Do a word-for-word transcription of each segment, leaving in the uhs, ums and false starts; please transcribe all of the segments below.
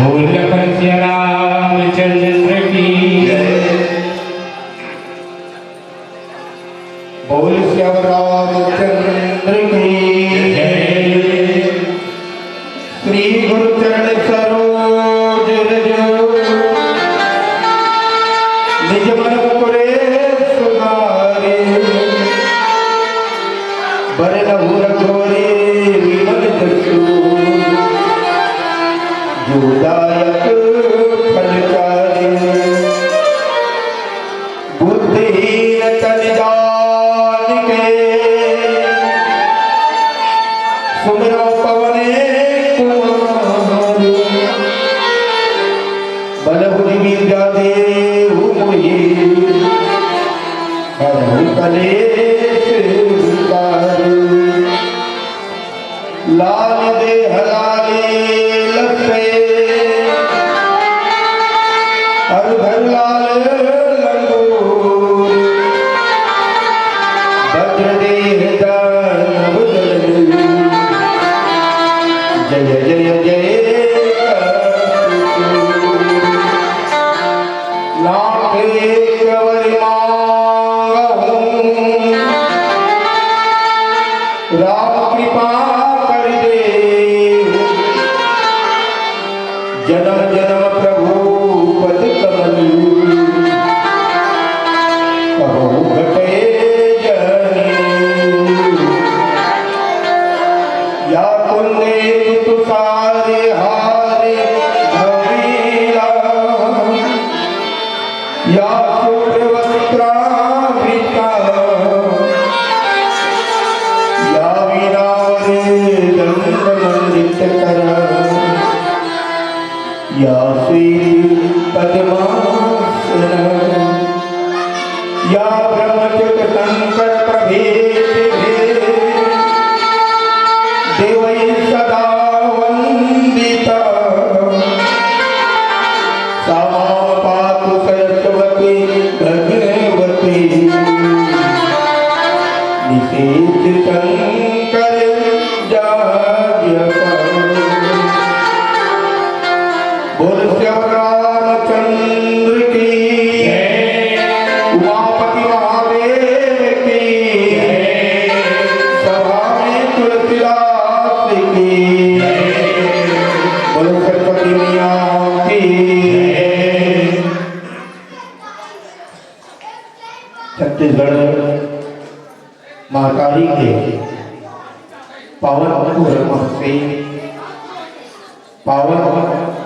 बोल लखन सिया रामचंद्र की। बोल श्याम रामचंद्र की। श्री गुरु चरण सरोज रज, निज मन मुकुरे सुधारे। बरनउँ रघुबरे विमल जसु, जो दायक फल चारि। बुद्धिहीन तन जानिके, सुमिरउँ पवन कुमार। बल बुद्धि विद्या देहु मोहि, हरहु कलेस विकार। लाल देह लाले लसे, अरु धरु लाल लंगोर। वज्र देह दानव दल, जय जय जय। नाथ एक वर मांगहूँ, राम कृपा कर दे। जन्म जन्म प्रभु पद कमल, कबहु घटे जनी। या कुंदेंदु तुषार हार धवीला, या शुभ्रवस्त्रावृता, या वीणावरदण्डमण्डितकरा, या श्वेतपद्मासना, या ब्रह्मच्युत शंकर प्रभृतिभिः देवैः सदा वन्दिता। सा मां पातु सरस्वती भगवती निषेचशंकरजाड्यपा। बोल श्याम रामचंद्र की, उमापति महादेव की, सभा में तुलसीदास की। बोल सरस्वती मैया की। छत्तीसगढ़ महतारी के पावन पुरम से पावन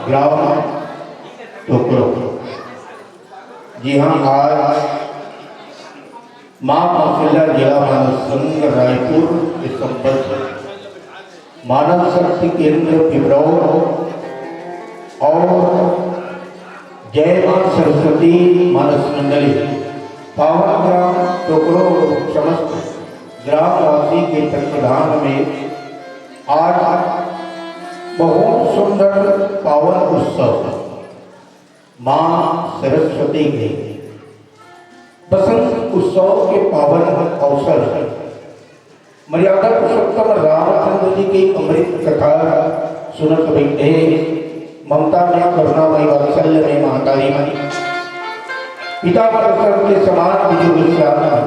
ग्राम टोकरो, जिहाँ आज माँ कौशल्या जिला मानव संघ रायपुर के संबद्ध मानव शक्ति केंद्र पिपरौर और जय माँ सरस्वती मानस मंडली पावन ग्राम टोकरो समस्त ग्रामवासी के तत्वाधान में आज बहुत सुंदर पावन उत्सव माँ सरस्वती के बसंत उत्सव के पावन अवसर मर्यादा पुरुषोत्तम रामचंद्र जी की अमृत कथा सुनत बैठे। ममता में, करुणा में, वात्सल्य में महतारी मन, पिता पुरुषोत्तम के समान बुजुर्ग श्याम मन,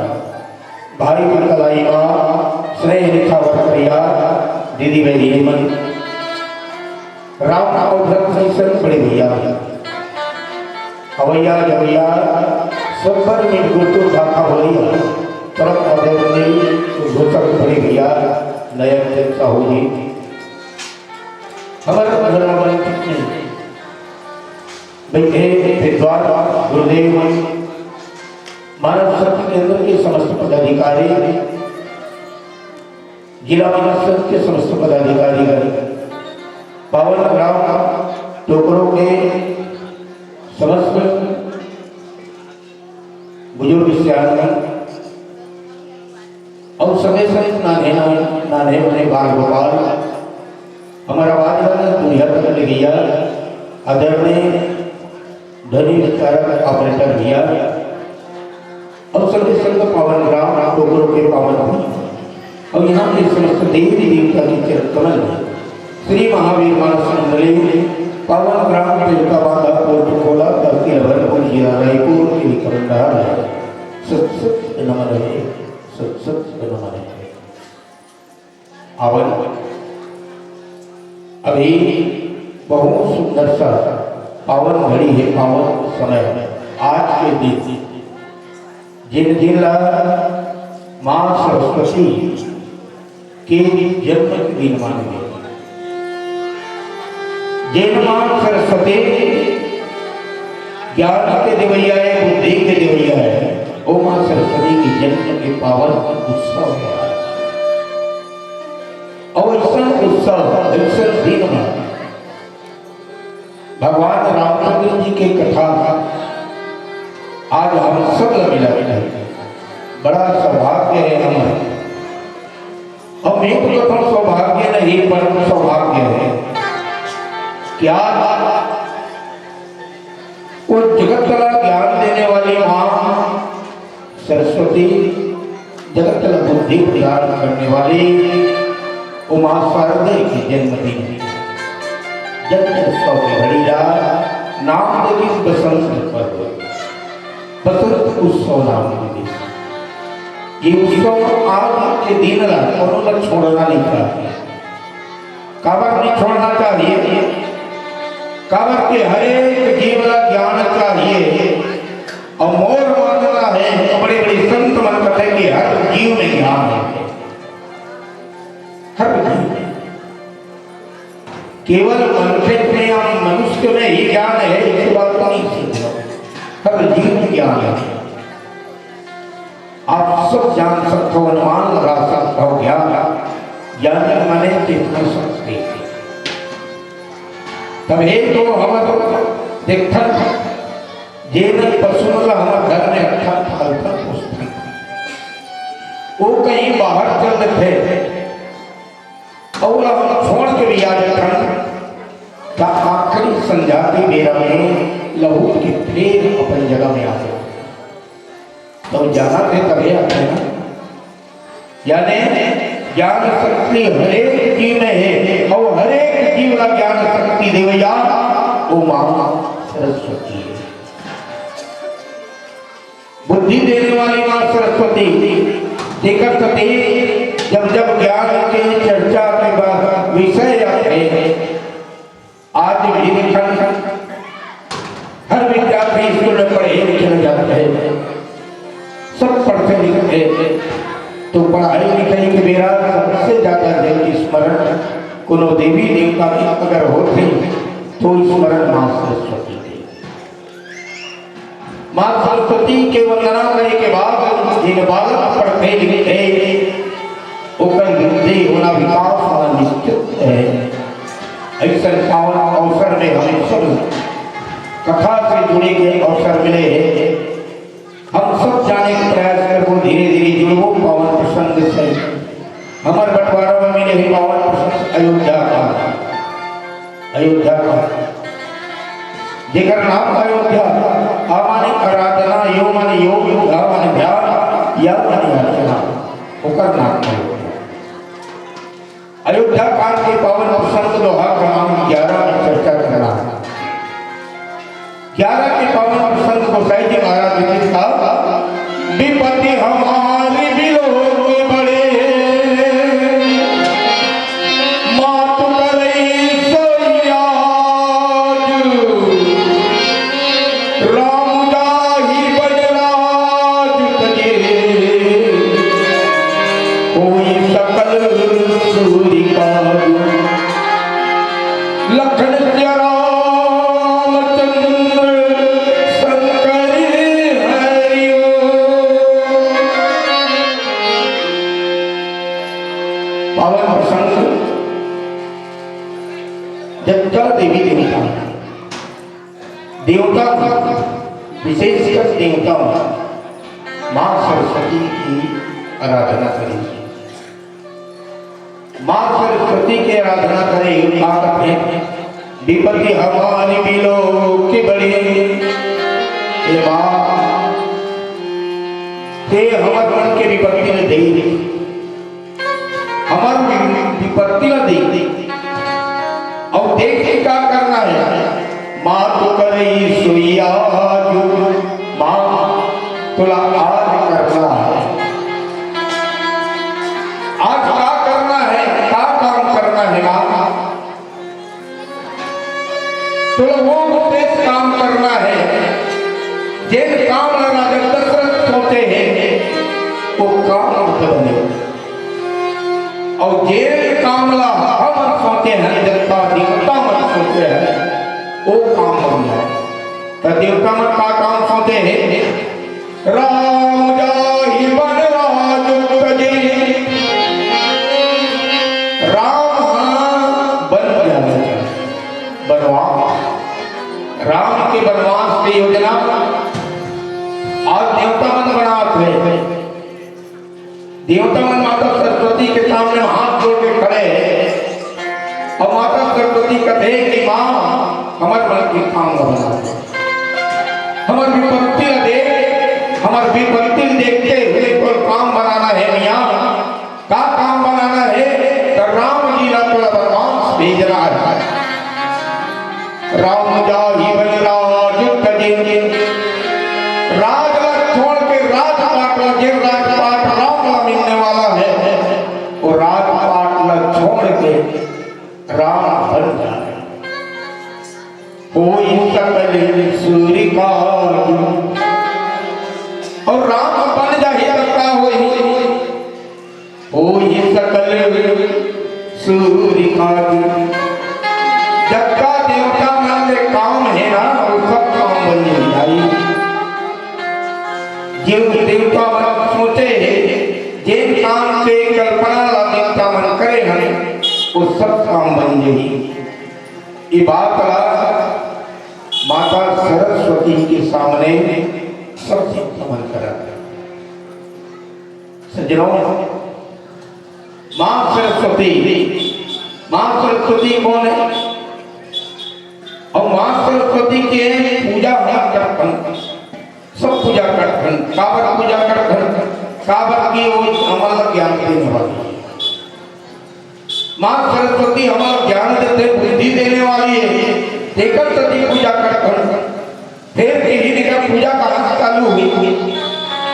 भाई की कलाई माँ, स्नेह निखावर प्रिया, दीदी बहिनी मन, राम अउ भरत जी सन बड़े भैया, अवैया जवैया, सब्बर मिलजुल तो भाखा होइया, परम आदरणीय घोषक बड़े भैया, नयन चंद साहू जी, हमर धर्म मंच में बैठे विद्वान गुरुदेव, मानव शक्ति केंद्र के समस्त पदाधिकारी, जिला मानव शक्ति के समस्त पदाधिकारीगण, पावन ग्राम टोकरो के समस्त बुजुर्ग सियान अउ समे समे नान्हे, नान्हे मुन्ने बाल गोपाल, हमर आवाज ला दुनिया तक ले गया, आदरणीय ध्वनि विस्तारक operator भैया, अउ समे संग पावन ग्राम टोकरो के पावन भूमि, अउ यहाँ के समस्त देवी देवता के चरण कमल में श्री महावीर मानस मंडली पावन ग्राम तिलका बांधा पोर्ट कोला, तहसील भरतपुर, जिला रायपुर के विक्रमदार है। सत सत नमन है, सत सत नमन है। आवन, अभी बहुत सुंदर सा पावन घड़ी है, पावन समय है। आज के दिन जिन जिन ला माँ सरस्वती के जन्म के दिन माने गे। जेन माँ सरस्वती ज्ञान के देवैया है, बुद्धि के देवैया है, वो माँ सरस्वती के जन्म के पावन उत्सव है। और ऐसा उत्सव, ऐसा दिन में भगवान रामचंद्र जी के कथा आज हम सब ला मिला है। बड़ा सौभाग्य है हमारा। और मैं तो कहता हूँ सौभाग्य नहीं, परम सौभाग्य है। क्या वो जगत का ज्ञान देने वाली माँ सरस्वती, जगत का बुद्धि प्रदान करने वाली उमा शारदे के जन्मदिन, जन्मोत्सव के घड़ी ला नाम देगी बसंत पर्व, बसंत उत्सव नाम देगी। ये उत्सव आज के दिन ला कोनो ला छोड़ना नहीं चाहिए। काबर नहीं छोड़ना चाहिए? काबर के हर एक जीव ला ज्ञान चाहिए। और मोर मानना है, बड़े बड़े संत मन कहते कि हर जीव में ज्ञान है, हर जीव में। केवल मनुष्य में या मनुष्य में ही ज्ञान है, इस बात को नहीं समझो। हर जीव में ज्ञान है। आप सब जान सकते हो, अनुमान लगा सकते हो, ज्ञान, ज्ञान माने चेतना शक्ति। तभे तो हमर देखथन, जेन पशु मन ला हमर घर में रखथन, पालथन, पोसथन, वो कहीं बाहर चल देथे, अउ ओला हम छोड़ के भी आ जाथन, त आखिरी संझा के बेरा में लहुट के फेर अपन जगह में आ जाथे। तो जाना थे तभे आथे ना। यानी ज्ञान शक्ति हरेक जीव में है, और हरेक जीव ला ज्ञान शक्ति देवैया वो माँ सरस्वती है। बुद्धि देने वाली माँ सरस्वती, जेकर सेती जब जब ज्ञान के चर्चा के बाद विषय आथे, आज भी लिखन हर विद्यार्थी स्कूल में पढ़े लिखे ल जाथे, सब पढ़थे लिखथे, तो पढ़ाई लिखाई के बेरा सबसे ज्यादा जन स्मरण कोनो देवी देवता के अगर होथे, तो स्मरण माँ सरस्वती के। माँ सरस्वती के वंदना करे के बाद जिन बालक पढ़थे लिखथे, ओकर वृद्धि होना, विकास होना निश्चित है। ऐसन पावन अवसर में हम सब कथा से जुड़े के अवसर मिले हैं। हम सब जाने के प्रयास करबो, धीरे धीरे जुड़बो पावन प्रसंग से। हमर बंटवारा में मिले हे पावन प्रसंग अयोध्या का, अयोध्या का, जेकर नाम अयोध्या, आ माने आराधना, यो माने योग, या माने ध्यान, या माने अर्चना, ओकर नाम अयोध्या। अयोध्या कांड के पावन प्रसंग दोहा क्रमांक ग्यारह में चर्चा करना है। ग्यारह के पावन प्रसंग गोसाई जी महाराज लिखित था, विपति हमारी विलोक बड़े, मातु करई सोई आज, राम जाहि बजराज तजे, होई सकल सूरि काज। लखन सिया रामचंद्र शंकर हरि। पावन प्रसंग जगता देवी देवता, देवता, विशेषकर देवता माँ सरस्वती की आराधना करें। माँ सरस्वती के आराधना करें, का कथे, विपति हमारी विलोक बड़ी। हे माँ, ते हमर मन के विपत्ति में दे, हमर वि-, विपत्ति ला दे, अउ देख का करना है। माँ तो करे सुइया जो, माँ तोला आज करना है। आज का करना है, का काम करना है माँ? तोला वो उद्देश्य काम करना है, जेन काम ला राजा दशरथ सोचे हे, वो काम मत बने। अउ जेन काम ला हमन सोचे हन, जनता देवता मन सोचे हन, वो काम बन जाए। त देवता मन का काम सोचे हे? राम जाहि वन राज तजे। राम हा बन जाए, बनवास। राम के बनवास के योजना आज देवता मन बनात हे। देवता मन माता सरस्वती के सामने हाथ जोड़ के खड़े हे अउ माता सरस्वती कथे कि माँ, हमर मन के काम ला बना दे, हमर विपत्ति ला देख, हमर विपत्ति ला देखते हुए कोई काम बनाना है मियाँ। का काम बनाना है? तो राम जी ला तोला बनवास भेजना है। राम जाहि वन राज तजे। राज ला छोड़ के राजपाट ला, जे राजपाट राम ला मिलने वाला है, वो राजपाट ला छोड़ के राम बन जाए। होई सकल सूर काज। अउ राम बन जाही त का होही? होई सकल सूर काज। जतका देवता मन ले काम हे ना, वो सब काम बन जाही। जे देवता मन सोचे हे, जे काम के कल्पना ला देवता मन करे हन, वो सब काम बन जाही। ये बात ला माता सरस्वती के सामने सब चीज समझ कर। सज्जनों, माँ सरस्वती, माँ सरस्वती कौन है? अउ माँ सरस्वती के पूजा हम करथन, सब पूजा करथन। काबर पूजा करथन? काबर कि वो हमन ला ज्ञान देने वाली है। माँ सरस्वती हमन ज्ञान देथे, बुद्धि देने वाली है, तेकर सेती पूजा करथन। फेर इही दिन पूजा कहाँ से चालू हुई?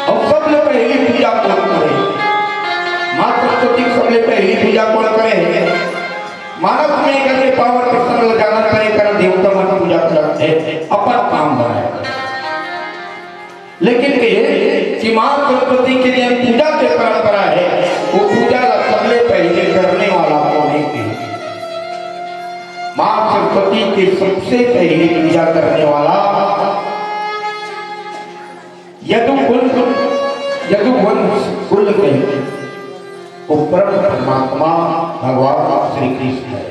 अउ सबले पहिली पूजा कोन करे? माँ सरस्वती के सबले पहिली पूजा कोन करे? मानस में एकर पावन प्रसंग ल जानत हे, एकर देवता मन पूजा करत हे, अपन काम बनाए। लेकिन कहे कि माँ सरस्वती के जेन पूजा के परंपरा हे, वो पूजा ला सबले पहिली करने वाला कोन हे? माँ सरस्वती के सबसे पहिली पूजा करने वाला यदुकुल, यदुवंश कुल के वो परम परमात्मा भगवान श्री कृष्ण हे।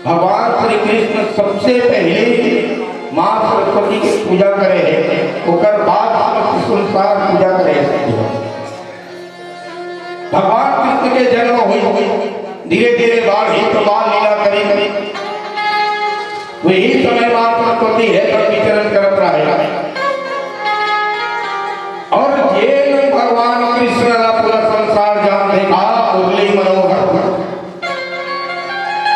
भगवान श्री कृष्ण सबसे पहिली माँ सरस्वती के पूजा करे हे, ओकर बाद समस्त संसार पूजा करे हे। भगवान कृष्ण के जन्म होइस, धीरे-धीरे बाढ़िस, तो बाल लीला करिस। वही समय माँ सरस्वती हे, तब विचरण करत रहे। अउ जेन भगवान कृष्ण ला पूरा संसार जानथे, मुरली मनोहर,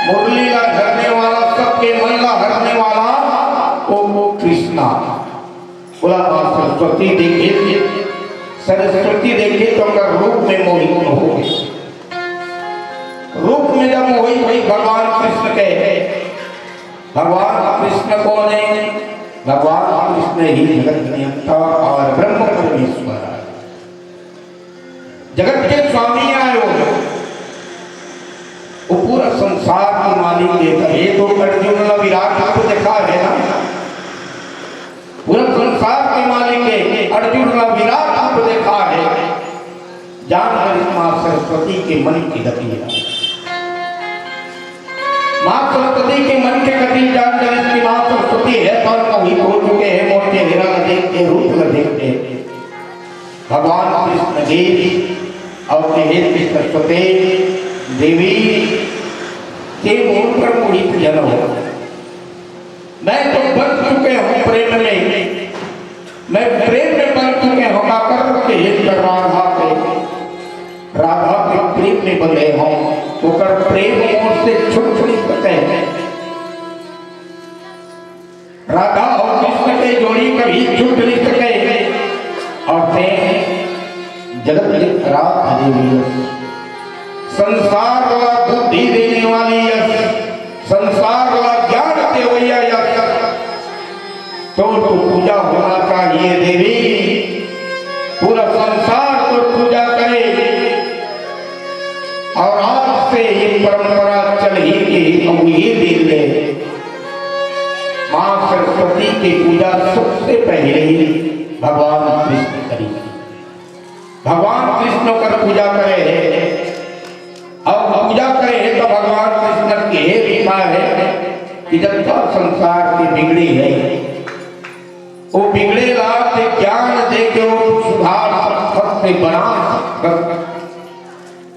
मुरली ला धरने वाला, सबके मन ला हरने वाला, वो, वो कृष्णा। बोला, माँ सरस्वती देखे, सरस्वती देखे तो ओकर रूप में मोहित हो गई। रूप में जब मोहित हुई भगवान कृष्ण के, भगवान कृष्ण कौन हे? भगवान कृष्ण ही जगत नियंता और ब्रह्म परमेश्वर। जगत के स्वामी आय वो, वो पूरा संसार के मालिक हे। ये तो अर्जुन ला विराट रूप देखा हे ना, पूरा संसार के मालिक हे, अर्जुन ला विराट रूप देखा हे। जान डरिस माँ सरस्वती के मन के गति हे। माँ सरस्वती के मन के गति जान डरिस कि माँ सरस्वती हे, तो मोहित हो चुके हे, मोर चेहरा ला देख के, रूप ला देख के। भगवान कृष्ण गे अउ कहे कि सरस्वती देवी, तैं मोर पर मोहित झन हो। मैं तो बन चुके हूँ प्रेम में, मैं प्रेम में बन चुके हूँ। काकर के हे राधा के, राधा के प्रेम में बंधे हूँ, ओकर प्रेम मोर से छूट नहीं सके। राधा अउ कृष्ण के जोड़ी कभी छूट नहीं सके। अउ तें जगत के खराब हरे वीर। संसार ला बुद्धि देने वाली यस, संसार ला ज्ञान देवैया यस, तोर तो पूजा होना चाहिए देवी। पूरा संसार तोर पूजा करे। अउ आज से ये परंपरा चल ही के अउ ये दिन ले माँ सरस्वती के पूजा सबसे पहले ही भगवान कृष्ण करी। भगवान कृष्ण ओकर पूजा करे हे। अउ पूजा करे हे त भगवान कृष्ण के लिखा हे कि जब तक संसार के बिगड़े हे, वो बिगड़े ला ते ज्ञान दे के वो सुधार सकत, ते बना सकत।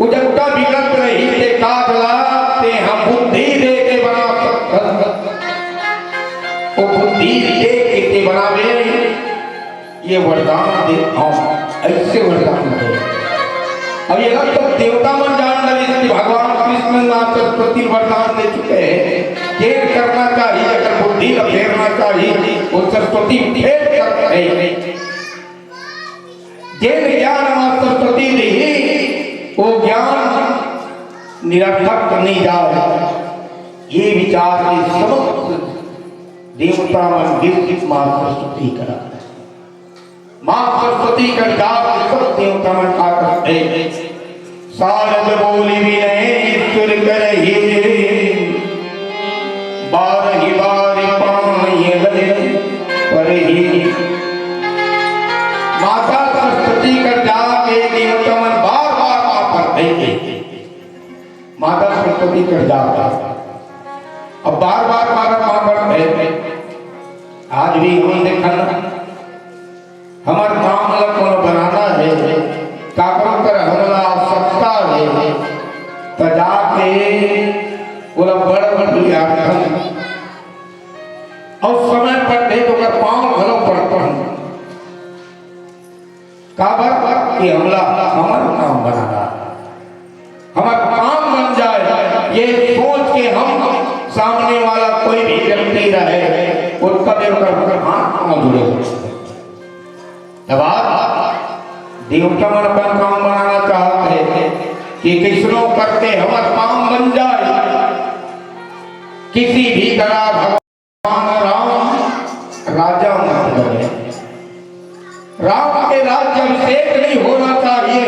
वो जब तक बिगड़त रही ते काज ला ते हम बुद्धि दे के बना सकत। वो बुद्धि दे के ते बनावे, ये वरदान दे, हाँ, ऐसे वरदान दे। अब ये लग तो देवता मन जान डरिस कि भगवान कृष्ण माँ सरस्वती वरदान दे चुके हैं। जेन करना चाहिए, अगर बुद्धि ला फेरना चाहिए, वो सरस्वती फेर सकत हे। जेन ज्ञान माँ सरस्वती देही, वो ज्ञान निरर्थक नहीं जाए। ये विचार के समस्त देवता मन गिर माँ सरस्वती करा। माँ सरस्वती कर जाप सब देवता मन का करते। सारद बोली विनय ईश्वर करही, बारहि बार पाँय लगे परही। माता सरस्वती कर जाके देवता मन बार बार माँ पर देखे। माता सरस्वती कर जाके अब बार बार माँ पर है। आज भी हम देखना हमर काम ला कोनो बनाना हे, काकरो कर हमला आवश्यकता हे, त जाके ओला बड़ बड़ विद्यार्थन अउ समय पर दे तो ओकर पाँव घलो पड़त हन। काबर कि हमला हमर काम बनाना, हमर काम बन जाए, ये सोच के हम सामने वाला कोई भी व्यक्ति रहे, उसका भी ओकर हाथ पाँव जुड़े होते हैं। तब आज देवता मन अपन काम बनाना चाहत हे कि किसनो करके हमर काम बन जाए। किसी भी तरह भगवान राम राजा मत बने, राम के राज्य अभिषेक नहीं होना चाहिए।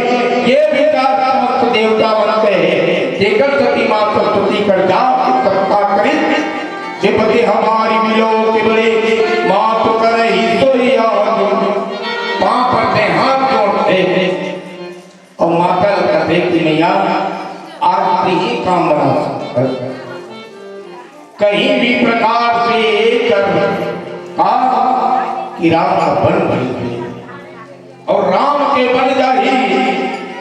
ये विचार समस्त देवता मन के हे। जेकर सती माँ सरस्वती कर जाके तपस्या करिस, विपति हमारी विलोक बड़ी, मातु करही सोई आतु। पाँव पर से हाथ जोड़थे अउ माता ल कथे कि मैया, आज तेही काम बना सकत हस। कहीं भी प्रकार से ये कर काम कि राम का बन भई। अउ राम के बन जाही,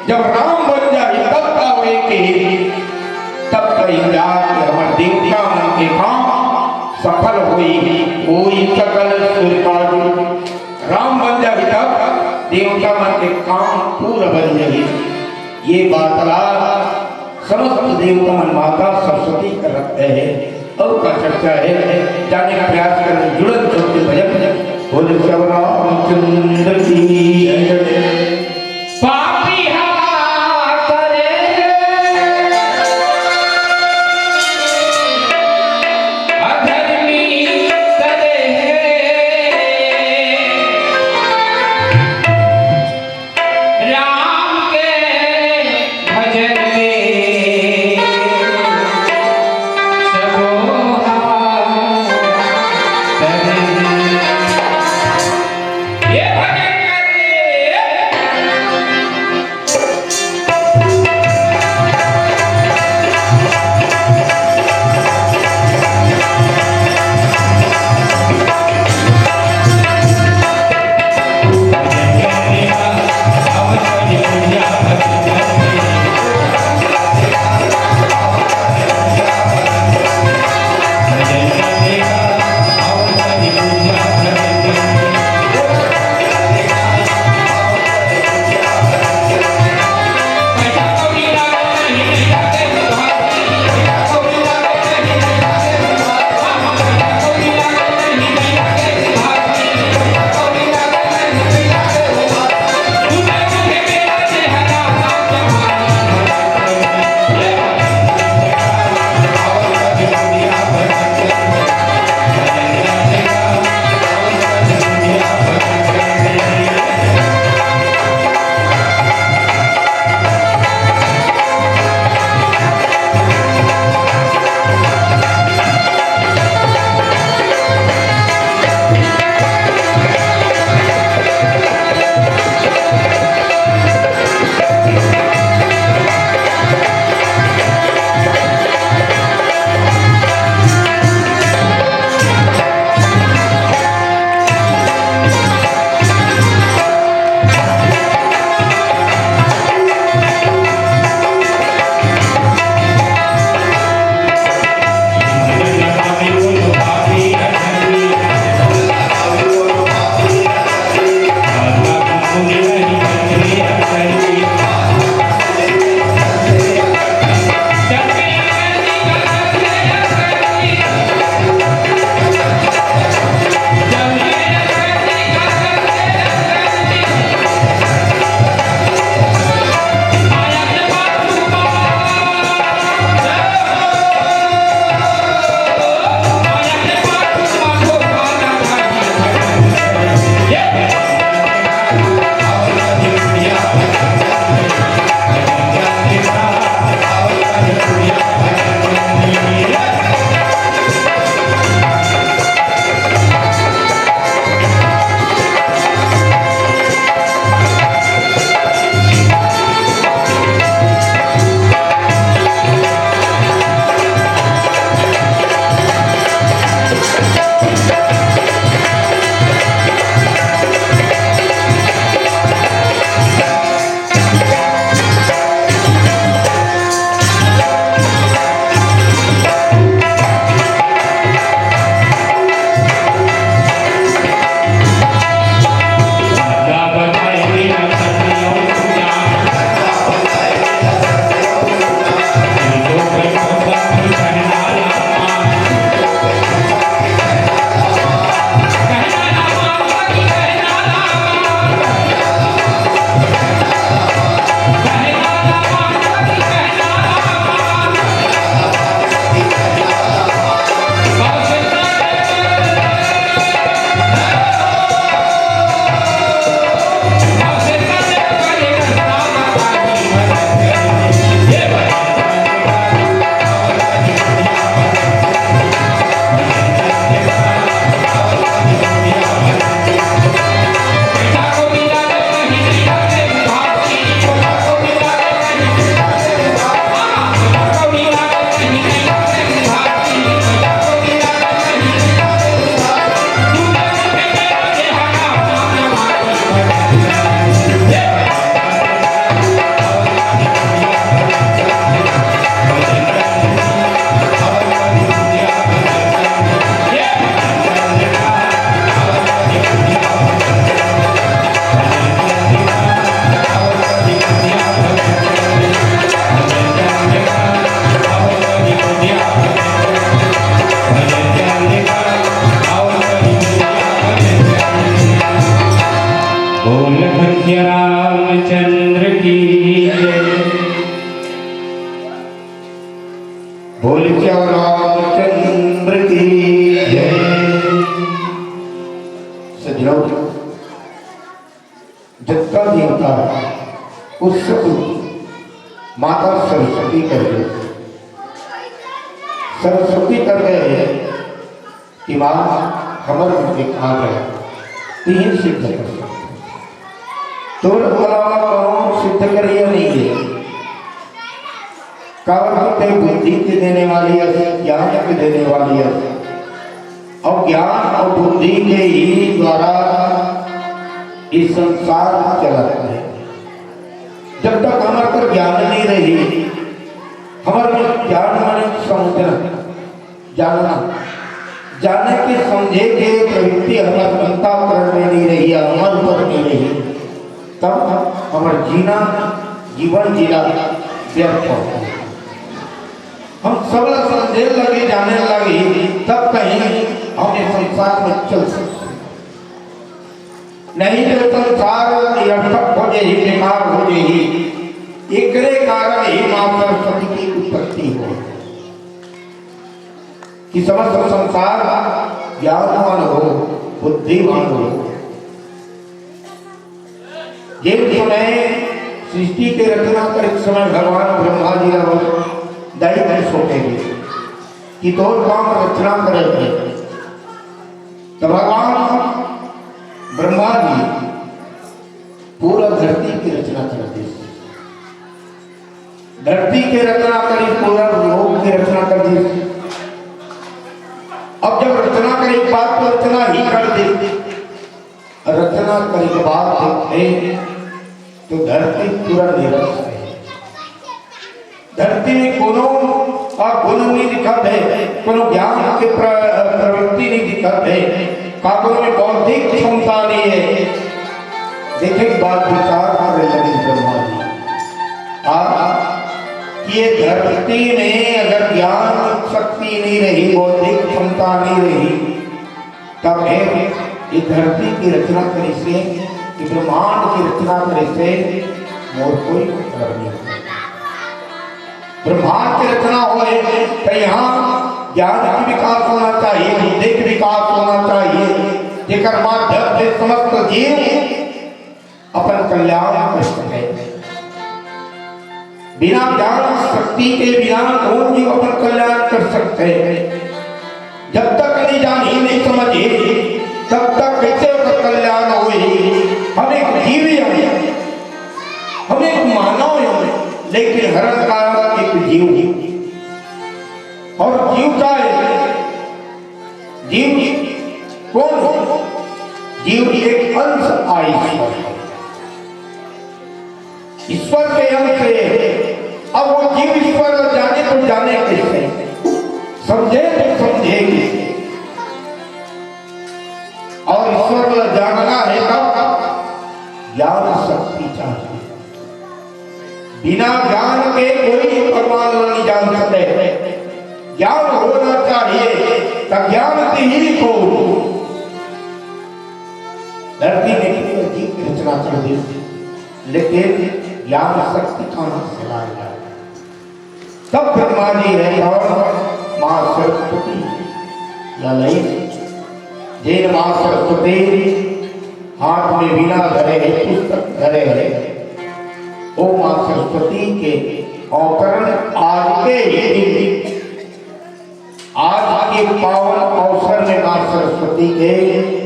जब राम बन जाही, तब का होए के, तब कहीं जाके हमर देवता मन के काम सफल होई। होई सकल सुर काज। राम बन जाही, तब देवता मन के काम पूरा बन जाही। ये बात ला समस्त देवता मन माता सरस्वती कर रखते हैं। अउ का चर्चा हे, जाने का प्रयास करें, जुड़न चौथे भजन। बोल श्री रामचंद्र की जय। पापी हवा करे, अधर्मी करे, राम के भजन में सबो हाथ धरे। ये भजन करने बोल भैया रामचंद्र की जय। बोल क्या रामचंद्र की जय। सज्जनों, जगत का देवता है, उस सब माता सरस्वती कर दे। सरस्वती कर दे कि माँ हमर मन के काम है, तीन सिद्ध कर सकते। तोर अलावा कौन सिद्ध करिया नहीं है। काबर कि ते बुद्धि के देने वाली है, ज्ञान के देने वाली है। और ज्ञान और बुद्धि के ही द्वारा ये संसार चलत है। जब तक हमर कर ज्ञान नहीं रही, हमर मन ज्ञान माने समझना, जानना, जाने के, समझे के प्रवृत्ति हमर अंतःकरण में नहीं रही, हमर ऊपर नहीं रही, तब हमर जीना, जीवन जीना व्यर्थ होथे। हम सब ला समझे लगे, जाने लगे, तब कहीं हम ये संसार में चल सकते। नहीं तो संसार निरर्थक हो जाही, बेकार हो जाही। एकरे कारण ही माँ सरस्वती की उत्पत्ति हो कि समस्त संसार ज्ञानवान हो, बुद्धिवान हो। जिस समय सृष्टि के रचना करे समय भगवान ब्रह्मा जी ला दायित्व सौंपे गे कि तोर काम रचना करे हे। तो भगवान ब्रह्मा जी पूरा धरती की रचना कर दिस। धरती के रचना करिस, पूरा लोक के रचना कर दिस। अब जब रचना करे के बाद तो रचना ही कर दिस, रचना करे के बाद देखे तो धरती पूरा निरस है। धरती में कोनो अवगुण नहीं दिखत है, कोनो ज्ञान के प्र-, प्रवृत्ति नहीं दिखत है, काकरो में बौद्धिक क्षमता नहीं है। देखे के बाद विचार करे लगे ब्रह्मा जी, आ, कि ये धरती में अगर ज्ञान शक्ति नहीं रही, बौद्धिक क्षमता नहीं रही, तब हे ये धरती की रचना करिस हे, ये ब्रह्मांड की रचना करिस हे, मोर कोई मतलब नहीं। ब्रह्मांड की रचना होए तो यहाँ ज्ञान का विकास होना चाहिए, बुद्धि का विकास होना चाहिए, जेकर माध्यम से समस्त जीव अपन कल्याण कर सके। बिना ज्ञान शक्ति के बिना कौन जीव अपन कल्याण कर सकते हैं? जब तक नहीं जानी, नहीं समझी, तब तक कैसे ओकर कल्याण होई? हम एक जीव ही हैं, हम एक मानव हैं, लेकिन हरण का एक जीव। और जीव का है, जीव कौन हो? जीव एक अंश आ ईश्वर है। ईश्वर के अंश है। अब वो जीव ईश्वर ला जाने तो जाने कैसे? समझे तो समझे कैसे? और ईश्वर ला जानना है तब ज्ञान शक्ति चाहिए। बिना ज्ञान के कोई भगवान ला नहीं जान सके। ज्ञान होना चाहिए, त ज्ञान तिही को। धरती में कितने जीव की रचना कर दी, लेकिन ज्ञान शक्ति कहाँ से लाएगा? तब ब्रह्मा जी है और माँ सरस्वती ला लई, जेन माँ सरस्वती हाथ में वीणा धरे है, पुस्तक धरे है, वो माँ सरस्वती के अवतरण आज के ही दिन, आज के पावन अवसर में माँ सरस्वती के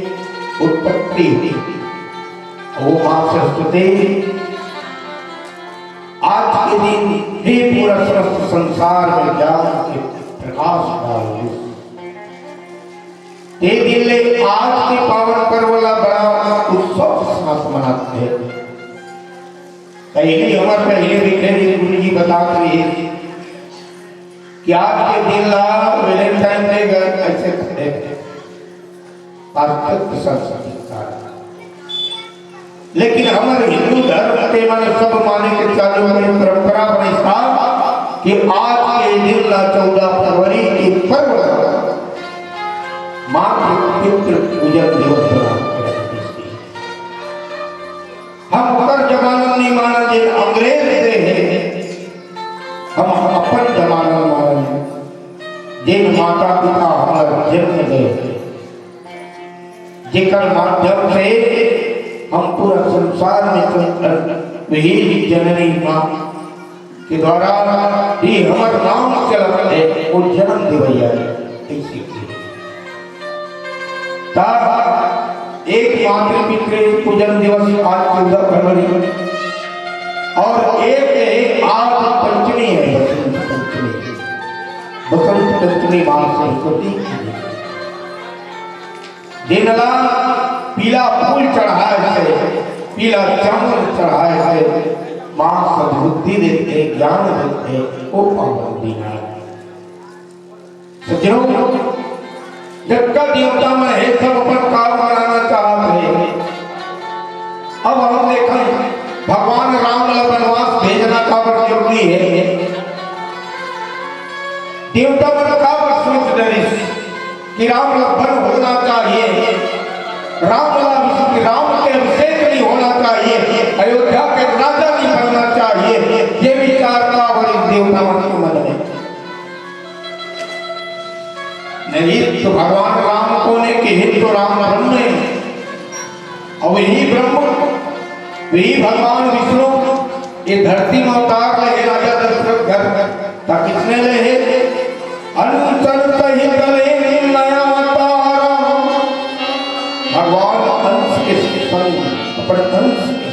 उत्पत्ति हुई। वो माँ सरस्वती आज के दिन ही पूरा समस्त संसार में ज्ञान के प्रकाश डाल दी। ते दिन ले आज के पावन पर्व ला बड़ा उत्सव के साथ मनाते हैं। पहले हमारे पहले भी थे, गुरु जी बतात रहे कि आज के दिन ला Valentine Day का ऐसे करे, पाश्चात्य संस्कृति का। लेकिन हमारे हिंदू धर्म के माने सब माने के चालू वाली परंपरा बनी था कि आज के दिन ला चौदह फरवरी के पर्व ला मातृ पितृ पूजन दिवस बना के रख दी। हम ओकर जमाना नहीं माना जे अंग्रेज दे है, हम अपन जमाना माने जे माता पिता हमार जन्म दे, जेकर माध्यम से हम पूरा संसार में चलत वही जननी माँ के द्वारा ही हमर नाम चलत है, वो जन्म देवैया है। ऐसी चीज। तब एक मातृ पितृ पूजन दिवस आज चौदह फरवरी, और एक है आज पंचमी है, बसंत पंचमी। बसंत पंचमी माँ सरस्वती की। जेन ला पीला फूल चढ़ाए से, पीला चावल चढ़ाए से, माँ सद्बुद्धि देथे, ज्ञान देथे, वो पावन दिन आय। सज्जनों, जतका देवता मन हे, सब अपन काम बनाना चाहत हे। अब हम देखन, भगवान राम ला वनवास भेजना काबर जरूरी हे? देवता मन काबर सोच डरिस कि राम ला वन होना चाहिए, राम ला, राम के अभिषेक नहीं होना चाहिए, अयोध्या के राजा नहीं बनना चाहिए? ये विचार काबर इस देवता मन के मन में? नहीं तो भगवान राम कोन हे कि हे तो राम ब्रह्म हे। और वही ब्रह्म, वही भगवान विष्णु ये धरती में अवतार ले हे राजा दशरथ घर, त किसने ले हे? अंश सहित ले नया अवतार। भगवान अंश के संग, अपन अंश के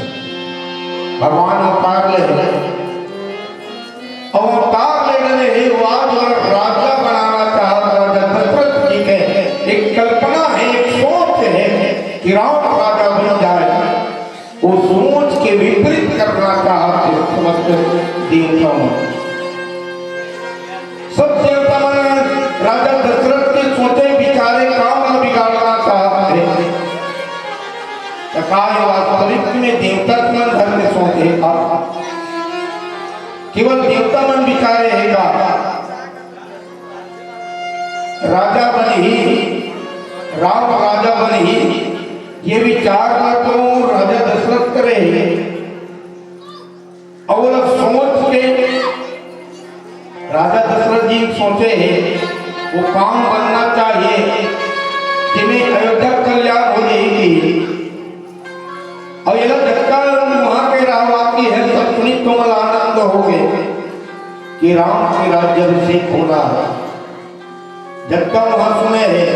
भगवान अवतार ले हे। अवतार ले डरे हे, वो आज अगर राजा बनाना चाहत, राजा दशरथ जी के एक कल्पना हे, एक सोच हे कि राम राजा बन जाए, वो सोच के विपरीत करना चाहत हे समस्त देवता मन। सब देवता मन राजा दशरथ के सोचे विचारे काम ला बिगाड़ना चाहत हे। त का ये वास्तविक में देवता मन धर्म के सोच हे का? केवल देवता मन बिचारे हे का? राजा बनही, राम राजा बनही, ये विचार ला तो राजा दशरथ करे हे। अउ ओला सोच के राजा दशरथ जी सोचे हे, वो काम बनना चाहिए, जेमे अयोध्या कल्याण हो जाएगी। अउ एला जतका वहाँ के रहवासी हे, सब सुनिस तो ओला आनंद हो गे कि राम के राज्याभिषेक होना हे। जतका वहाँ सुने हे,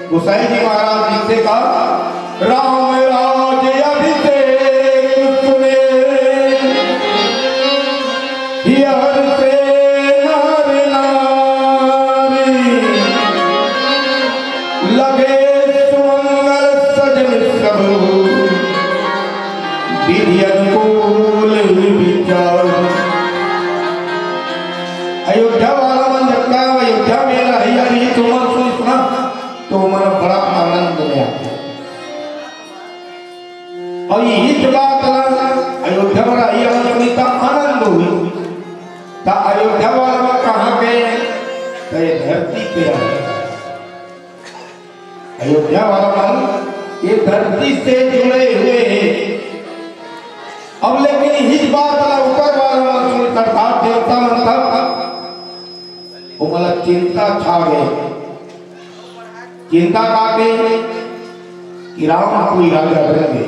गोसाई जी महाराज लिखथे का, "राम राज अभिषेक सुने, हर्षे नर नारी, लगे सुन" विधि अनुकूल विचार। अयोध्या वाला मन जब का अयोध्या में रहइया रही, तो मन सोच ना, तो मन बड़ा आनंद में आथे। अउ इही बात ला अयोध्या में रहइया मन सुनी त आनंद होही। त अयोध्या वाला मन कहाँ के? त ये धरती पे रहे। अयोध्या वाला मन ये धरती से जुड़े हुए हैं। अब लेकिन इही बात ला ऊपर वाला मन सुनी, अर्थात देवता मन, तब ओमन ला चिंता छा गे। चिंता का के कि राम कोई राजा बन गे,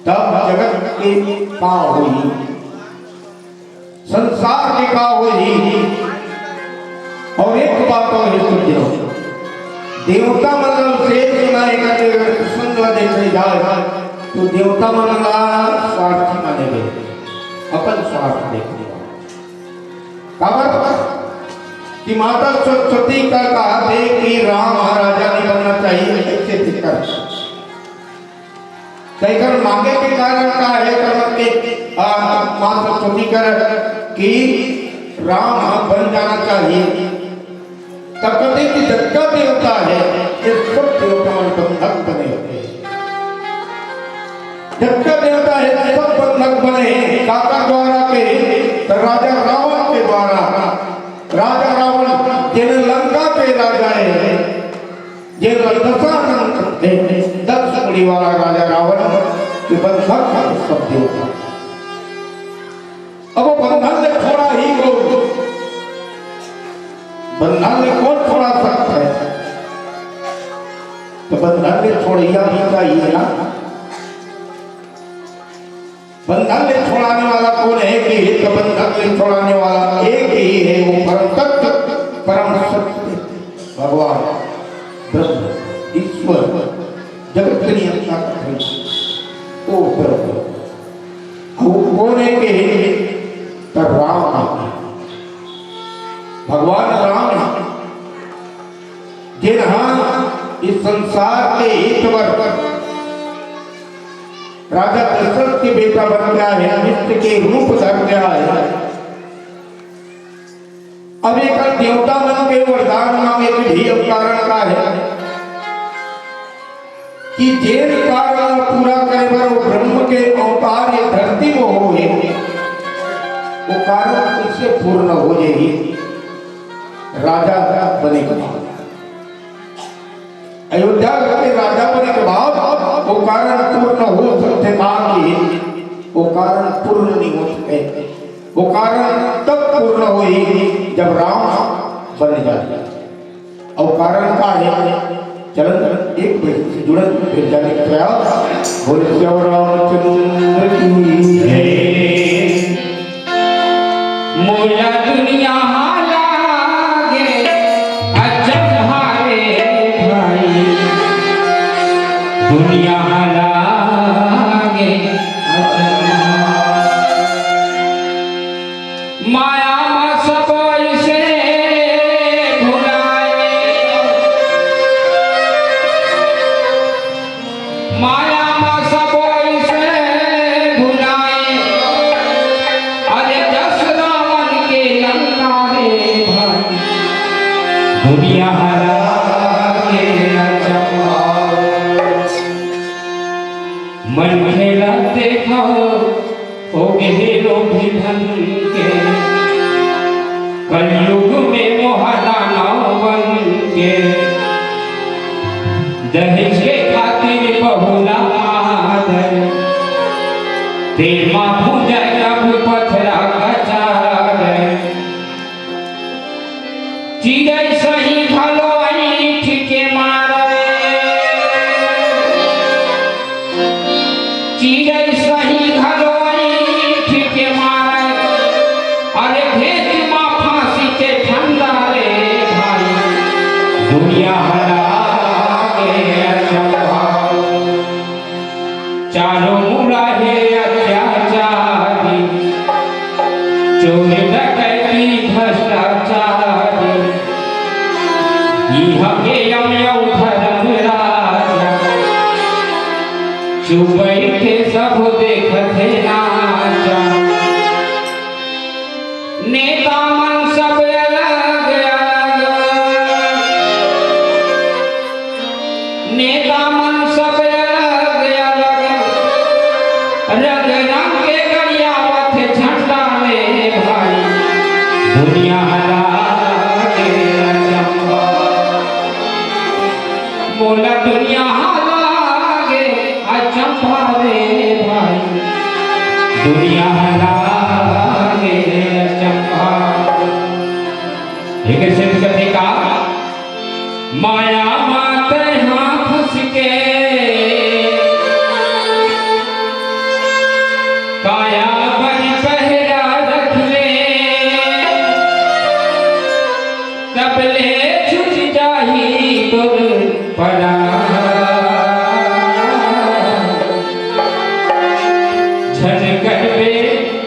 तब जगत के का होही, संसार के का होही। अउ एक बात अउ हे सुन लो, देवता मन ला शेष सुनाए करके अगर कृष्ण ला देखे जाए, तो देवता मन ला स्वार्थी माने गे, अपन स्वार्थ देखे। काबर कि माता सरस्वती का कहा थे कि राम ह राजा नहीं बनना चाहिए, ऐसे थे कर। त एकर मांगे के कारण का हे? त मतलब के, आ, माँ सरस्वती कर कि राम ह बन जाना चाहिए। तब कहते कि जतका देवता हे, ये सब देवता मन बंधक बने होते हैं। जतका देवता हे, सब बंधक बने हे। काकर द्वारा के? त राजा रावण के द्वारा। राजा रावण जेन लंका के राजा हे, जेन दशानन हे, दस मुड़ी वाला राजा रावण के बंधक हे सब देवता। अब वो बंधन ले छोड़ा ही कोन? बंधन ले कोन छोड़ा सकता है? तो बंधन ले छोड़ैया भी चाहिए ना। बंधन ले छोड़ाने वाला कोन हे कि तो बंधन ले छोड़ाने वाला एक ही हे, वो परम तत्व, परम सत्य, भगवान, ब्रह्म, ईश्वर, जगत के नियंता करता हे, वो ब्रह्म। वो कोन हे कि तो राम हे। भगवान राम हे, जेन हा इस संसार के हित बर राजा दशरथ के बेटा बन के आए हे, मित्र के रूप धर के आए हे। अब एकर देवता मन के वरदान मांगे के भी अब कारण का हे कि जेन कारण ला पूरा करे बर वो ब्रह्म के अवतार ये धरती में होए, वो कारण कैसे पूर्ण हो जाही? राजा बने के बाद, अयोध्या के राजा बने के बाद वो कारण पूर्ण हो सकथे, बाकी वो कारण पूर्ण नहीं हो सके। वो कारण तब पूर्ण होही जब राम बन जाए। अउ कारण का हे? चलन एक बजे से जुड़त फिर जाने का प्रयास। बोले श्याम रामचंद्र की जय। मोला दुनिया हा लागे अचंभा रे भाई, दुनिया हा लागे अचंभा। माया मा सब इसे भुलाए, माया मा सब इसे भुलाए, अरे जस रावण के लंका रे भाई, दुनिया हा लागे अचंभा। मनखे ला देखो, हो गे हे लोभी धन के, कलयुग में मोह दानव बन के। दहेज के खातिर बहू ला मार दे, तेल मा भूंजे कभू पथरा कचार दे। चिरई सही घलो ऐंठ के मारे, चिरई सही घलो ऐंठ के मारे, अरे भेंट मा फांसी के फंदा रे भाई, दुनिया हा लागे अचंभा। चारों मुड़ा हे अत्याचार, जो बइठे सब देखत हे नाचा, नेता मन सब अलग अलग, नेता मन सब अलग अलग, रंग रंग के गरियावत हे झंडा में भाई, दुनिया हला के अचंभा। मोला दुनिया ह लागे अचंभा रे भाई, दुनिया ह लागे अचंभा। एक सिद्ध कथे का, माया मात हाथ फंस के, काया बन पहरा रख ले, तब ले छुट जाही तोर परान। झन करबे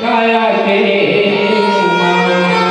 काया के गुमान।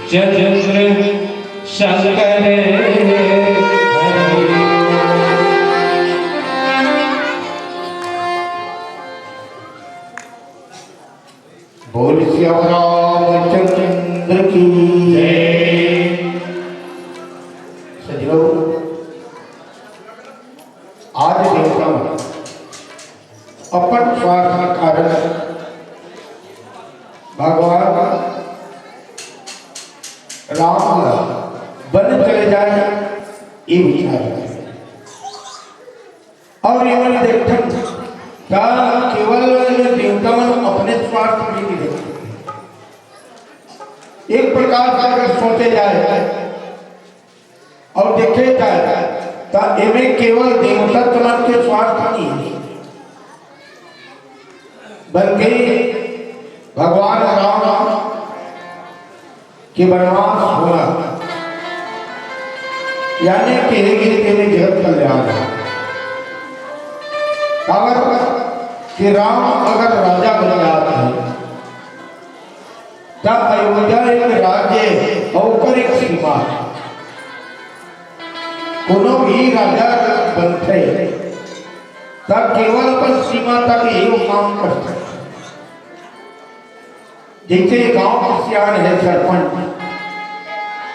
चंद्र शंकर हरि। बोल सिया रामचंद्र की जय। सजनो, आज देवता मन अपन स्वार्थ के कारण भगवान राम ला बन चले जाए, ये विचार है। और ये मन देखथन का केवल देवता मन अपने स्वार्थ में नहीं देखते। एक प्रकार से अगर सोचे जाए और देखे जाए, तो एमे केवल देवता मन के स्वार्थ नहीं है, बल्कि भगवान राम के वनवास होना, यानी कहे गए तेने जगत कल्याण है। काबर कि राम अगर राजा बन जात है, त अयोध्या एक राज्य है, ओकर एक सीमा है। कोनो भी राजा बनथे, त केवल अपन सीमा तक ही वो काम कर सकथे। जैसे गांव के सियान है, सरपंच,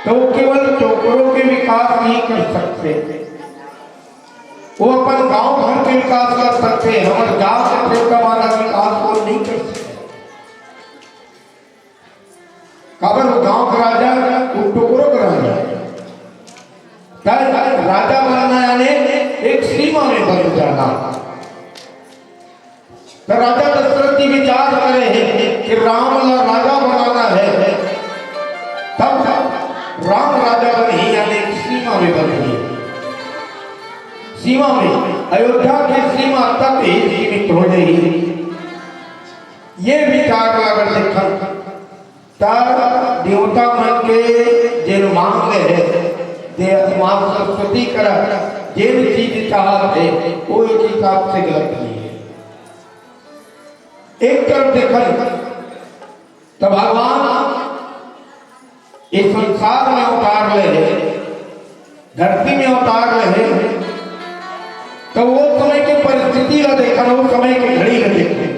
तो वो केवल टोकरों के विकास नहीं कर सकते, वो अपन गांव भर के विकास कर सकते हैं। हमारे गांव के फेर का माना विकास वो नहीं कर सकते। काबर वो गांव का राजा, वो टोकरों का राजा। तब राजा बनना यानी एक सीमा में बंद जाना। तो राजा दशरथ जी विचार करे हैं कि राम ला राजा बनाना है, तब राम राजा बनी, यानी एक सीमा में बंद गई। सीमा में, अयोध्या की सीमा तक ही सीमित हो गई। ये विचार अगर देखन, त देवता मन के जेन मांग हे, जे माँ सरस्वती करा जेन चीज चाहत हे, वो एक हिसाब से गलत नहीं है। एक तरफ देखन, त भगवान इस संसार में अवतार ले हे, धरती में अवतार ले हे, त वो समय के परिस्थिति ला देखन, वो समय के घड़ी ला देखन,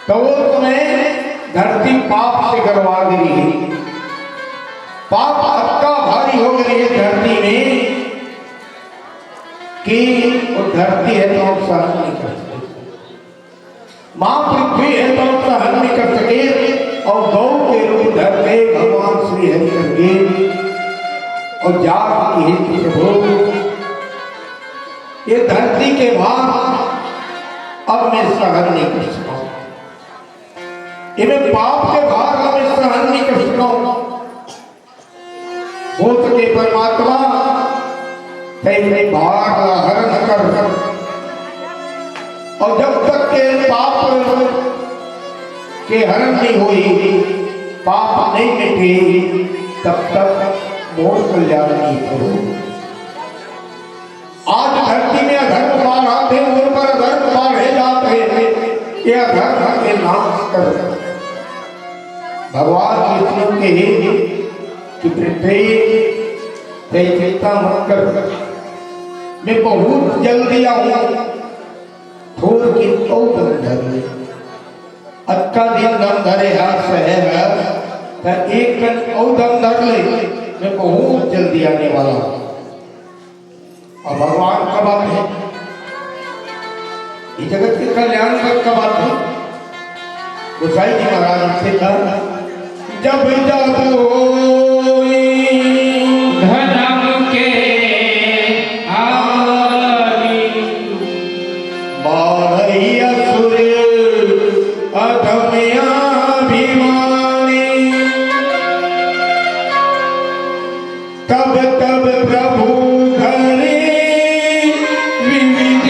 त वो समय धरती पाप से गरवा गई है। पाप अतका भारी हो गई है धरती में कि वो धरती है तो हम सहन नहीं कर सकते। माँ पृथ्वी है तो हम सहन नहीं कर सके, और गौ के रूप धर के भगवान श्री हरि कर गे और जात की हे कि प्रभु, ये धरती के भार अब मैं सहन नहीं कर सकूं, ये मैं पाप के भार अब मैं सहन नहीं कर सकूं। हो सके परमात्मा, तैं भार ला हरण कर। और जब तक के पाप के हरण नहीं होई, पाप नहीं मिटे, तब तक मोर कल्याण नहीं हो। आज धरती में अधर्म बाढ़ आते, मोर पर अधर्म बाढ़े जाते, ये अधर्म के नाश कर। भगवान विष्णु के हे कि पृथ्वी, तैं चिंता मत कर, मैं बहुत जल्दी आऊं। थोर के अउ दम धर ले, अतका दिन दम धरे हा सहे हा, त एक कन अउ दम धर ले, मैं बहुत जल्दी आने वाला हूं। और भगवान कब आथे? ये जगत के कल्याण बर कब आथे? गोसाई जी महाराज से कहा, जब जब होई धर्म के हानि, बाढ़ई असुर अधम अभिमानी। तब तब प्रभु धरे विविध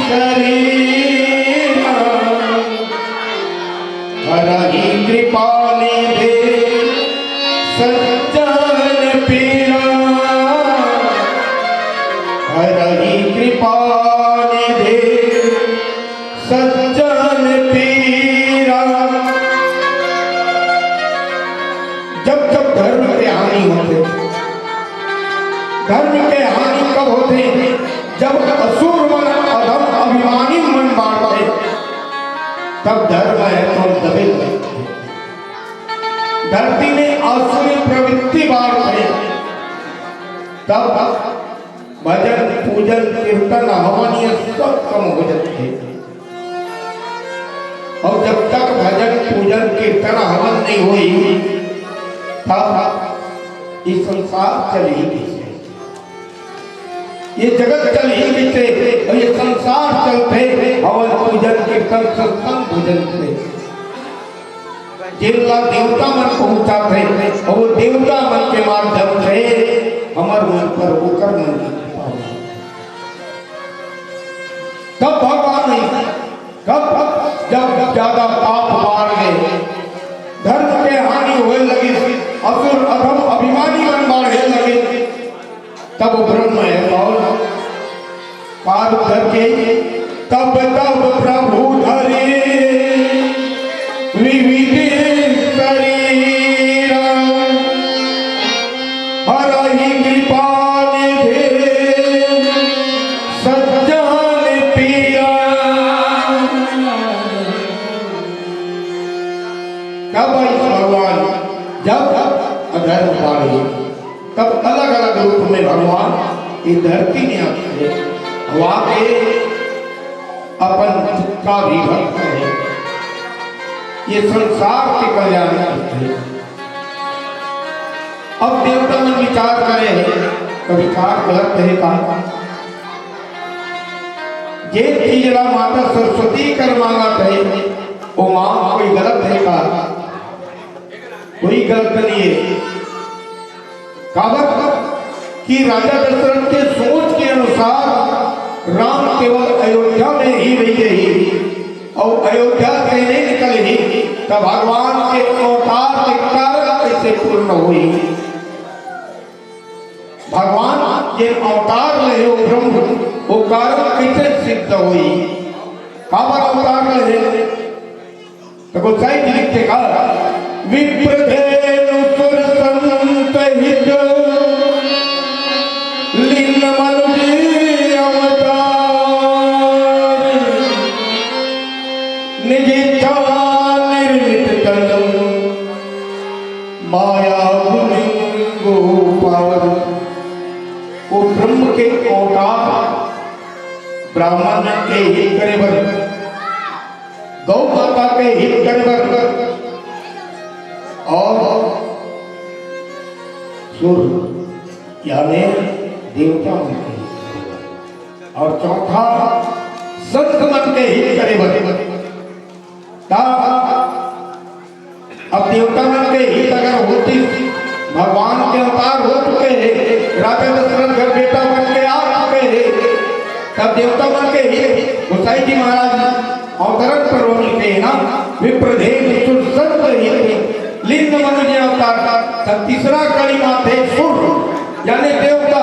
शरीरा, हरहि कृपा निधे सज्जन पीरा। हरहि कृपा निधे सज्जन पीरा। के हानि कब होथे? जब असुर मन, अधम अभिमानी मन बाढ़थे, तब धर्म हे तो दबे। धरती में आसुरी प्रवृत्ति बाढ़थे, तब भजन, पूजन, कीर्तन, हवन, ये सब कम हो जाथे। अउ जब तक भजन, पूजन, कीर्तन, हवन नहीं होही, तब ये संसार चलही कइसे? ये जगत चलही कइसे? अउ ये संसार चलथे हवन, पूजन, कीर्तन, सत्संग, भजन से। जेन ला देवता मन पहुंचाथे, अउ वो देवता मन के माध्यम से हमर मन पर ओकर मन की कृपा होथे। तब भगवान नहीं, कब? जब ज्यादा पाप बाढ़ गे, धर्म के हानि होए लगिस, असुर, अधम, अभिमानी मन बाढ़े लगिस, तब ब्रह्म हे कौन? पार करके तब तब प्रभु धरे विविध शरीर, हरहि कृपा निधि सज्जन पीरा। कब आइस भगवान? जब अधर्म बाढ़े, तब अलग-अलग रूप में भगवान ये धरती में आके हवा के अपन का भी भक्त है, ये संसार के कल्याण करते हैं। अब देवता मन विचार करे हैं, तो विचार गलत है का? जे चीज ला माता सरस्वती कर मांगत है, वो मांग कोई गलत है का? कोई गलत नहीं है। काबर कि राजा दशरथ के सोच के अनुसार राम केवल अयोध्या में ही रही रही और अयोध्या से नहीं निकले ही, तब भगवान के अवतार के कारण कैसे पूर्ण हुई? भगवान जे अवतार ले हो ब्रह्म, वो कारण कैसे सिद्ध हुई? काबर अवतार ले? तो गोसाई जी लिखते का, विप्रधेनु सुर संत हित लीन मनुज अवतार, निज इच्छा निर्मित तनु माया गुण गो पावर। वो ब्रह्म के अवतार ब्राह्मण के हित करे बर, गौ माता के हित करे बर और सुर यानी देवता मन के हित करे बर और चौथा संत मन के हित करे बर। ता अब देवता मन के हित अगर होतिस, भगवान के अवतार हो चुके हैं, राजा दशरथ घर बेटा बन के आ चुके हैं, तब देवता मन के हित गोसाई जी महाराज अवतरण पर होने के ना, विप्रधेनु सुर संत हित लीन मनुज अवतार। तब तीसरा कड़ी माथे सुर यानी देवता,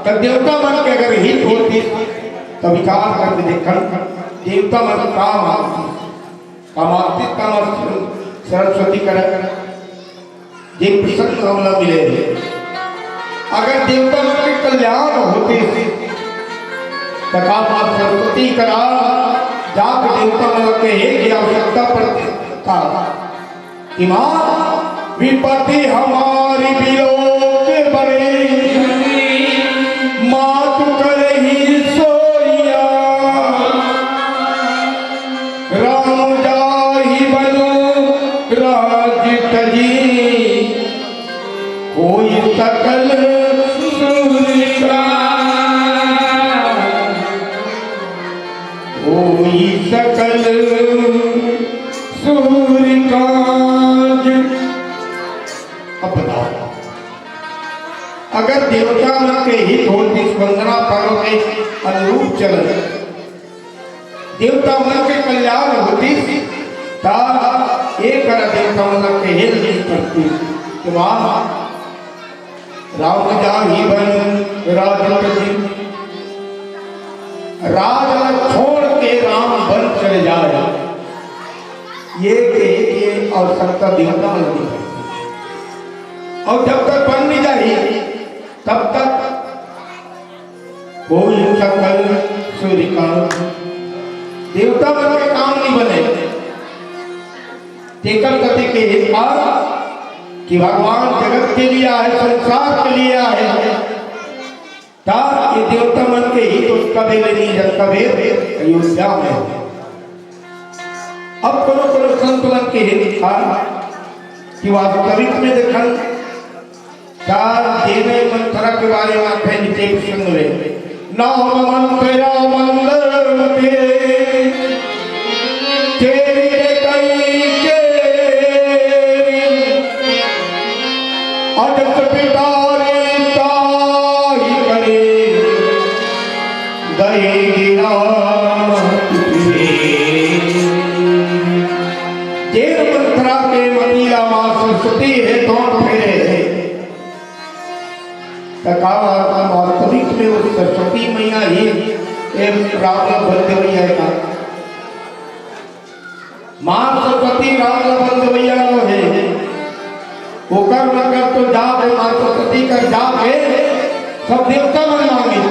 तब देवता मन के अगर हित होतिस, तब विचार करके देखन देवता मन का मांगतिस। कमाते कमर सरस्वती करे, जे प्रसन्न हमला मिले हे। अगर देवता मन के कल्याण होतिस, त का माँ सरस्वती करा जाके देवता मन के हे जे आवश्यकता पड़थे का? कि माँ विपत्ति हमारी विलोक बड़ी, मातु करही सोइया। राम जाहि बनु राज तजी, होई सकल सुर का, होई सकल सुर काज। अब बताओ, अगर देवता मन के हित होतिस, वंदना पर्व के अनुरूप चलन, देवता मन के कल्याण होतिस, त एक करा देवता मन के हित नहीं करती। तो वहाँ राम जाहि बन राज तजी, राज ला छोड़ के राम बन चले जाए, ये कहे के आवश्यकता देवता मन नहीं करती। और जब तक बन नहीं जाही, तब तक कोई सकल सूर्यकांत, देवता मन के काम नहीं बने। तेकर कथे के हे का कि भगवान जगत के लिए आए, संसार के लिए आए, ता ये देवता मन के हित उसका बेले नहीं, जब का बेर अयोध्या में। अब कोनो कोनो संत मन के हित का कि वास्तविक में देखन, का देने मंथरा के बारे में आप हैं नीचे प्रसंग में। नाम मंथरा मंद मते, तेरी के कई के अजस पिटारी ताही करे, गई गिरा। जेन मंथरा के मतीला माँ सरस्वती हे तोन फेरे हे। त का वास्तविक में वो सरस्वती मैया ही ए राम ला बल देवैया हे का? माँ सरस्वती राम ला बल देवैया नो हे। ओकर मगर तो जाप हे, माँ सरस्वती कर जाप हे, सब देवता मन मांगे।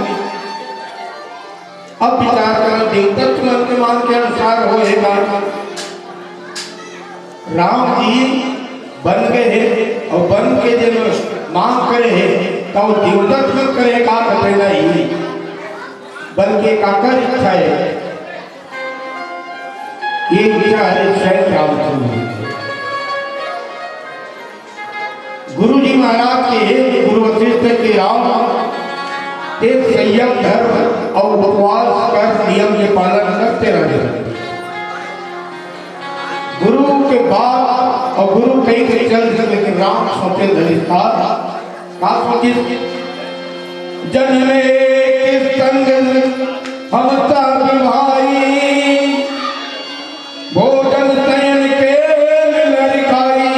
अब विचार करो, देवदत्त मन के मान के अनुसार होय हे का? राम जी बन गए हे अउ बन के जेन मांग करे हे, त वो देवदत्त मन करे का कथे नहीं, बल्कि काकर इच्छा हे, ये इच्छा हे स्वयं रामचंद्र जी की। गुरु जी महाराज के हे गुरु वशिष्ठ के राम ते संयम धर्म अउ उपवास कर नियम के पालन करते रहे। गुरु के बात अउ गुरु कहीं के चल दे, लेकिन राम सोचे धरिस्तार का सोचिस, जन्मे के संग हम सब भाई, भोजन शयन के नर खाई,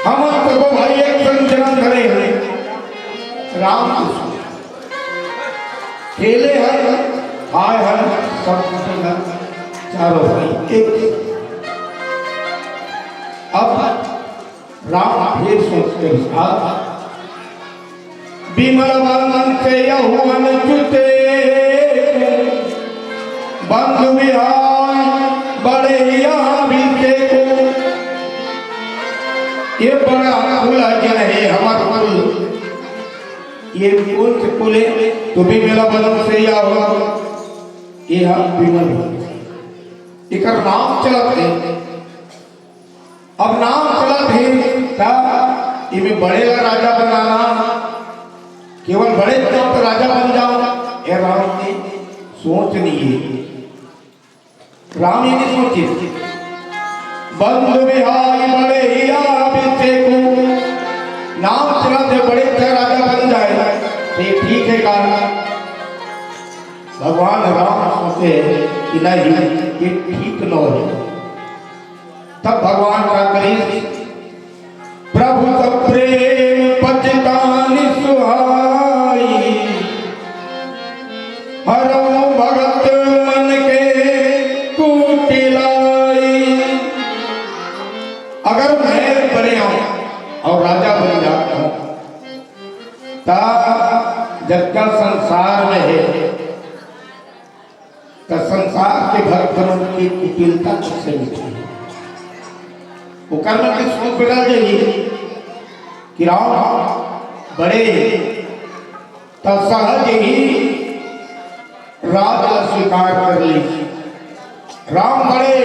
हम सब भाई एक संग जन्म धरे हैं। राम कृष्ण खेले हैं, खाए हैं, सब कुछ हैं, चारों भाई एक। अब राम फिर सोचते विचार, विमल बंधन से यहुवन चुते, बंधु विहार बड़े यहाँ भी देखो। ये बड़ा खुला जन है हमारे कुल, ये कौन से कुल है? तो विमल बंधन से यहुवन, ये हम विमल बंधन। एकर नाम चलत है। अब नाम चलत हे, का एमे बड़े ला राजा बनाना, केवल बड़े च तो राजा बन जाओ, ये राम के सोच नहीं है। राम ये नहीं सोचे, बंधु विहारी बड़े ही आप इसे को नाम चलत हे बड़े च राजा बन जाए, तो ये ठीक है का? भगवान राम सोचे कि नहीं, ये ठीक न है। तब भगवान का करी, प्रभु सब प्रेम पचतान सुहाई, हरऊ भगत मन के कुटिलाई। अगर मैं बड़े आऊं और राजा बन जाता हूं, ता जब का संसार में है, त संसार के भक्त मन के कुटिलता कइसे मिटही? ओकर मन के सोच बदल जाही कि राम बड़े हे, त सहज ही राज ला स्वीकार कर ली। राम बड़े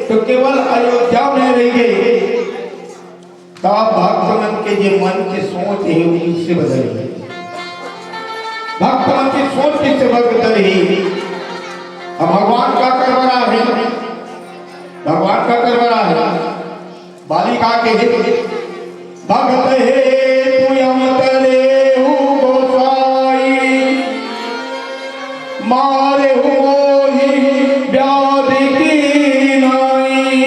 तो केवल अयोध्या में रह गए, तब भक्त मन के जे मन के सोच हे, वो किससे बदलही? भक्त मन के सोच किससे बदलही? अब भगवान का करवरा है, भगवान का करवरा है। बालिका के हित, भक्त हेतु यम तरे हु गोसाई, मारे हु मोहि व्याधि की नाई।